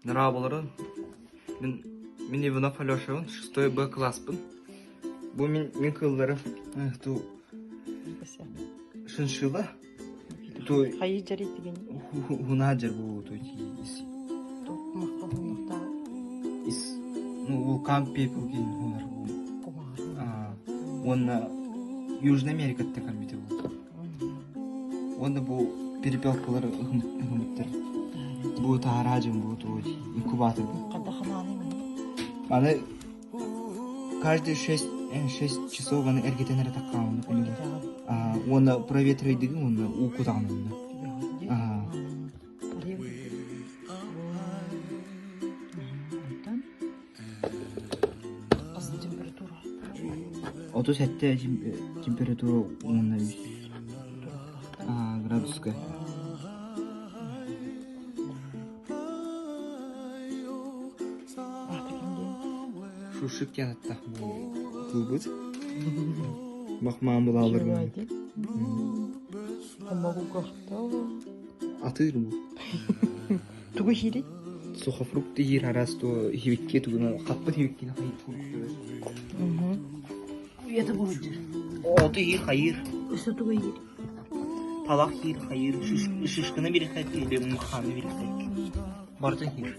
Нравыларын мин мин Иванов Алешабын, шестой Б класспын. Бу мин мин кыылларым ту шиншилла ту Хайы дьаритигин хунаджер бу ту ис ис ну вулкан пепел диэн хунар уонна Южная Америкаттан кэлбитэ бу. Уонна бу перепелкалар ыһымыттар. Бу таһараа дьон бу туой инкубатор бу. Аны каждые 6, 6 часов аны эргитэн эрэ таккааманы күнүгэр. Уонна проветривайдыгын уонна уу кутаҕын онно. 37 температура уонна үс градуска. Шушик диэн аттаах кыылбыт. Махмаан булаалар. Атыыр бу. Тугу иһиирий? Сухофрукты иһиир араас туо иһибиккэ тугуна хаппыт иһибиккин Уйата буһуйдур. Оту иһиир хайыыр. Өссө тугу иһиир? Талах иһиир хайыыр. Шишканы бириэхтээх или муханы бириэхтээх. Барытын иһиир.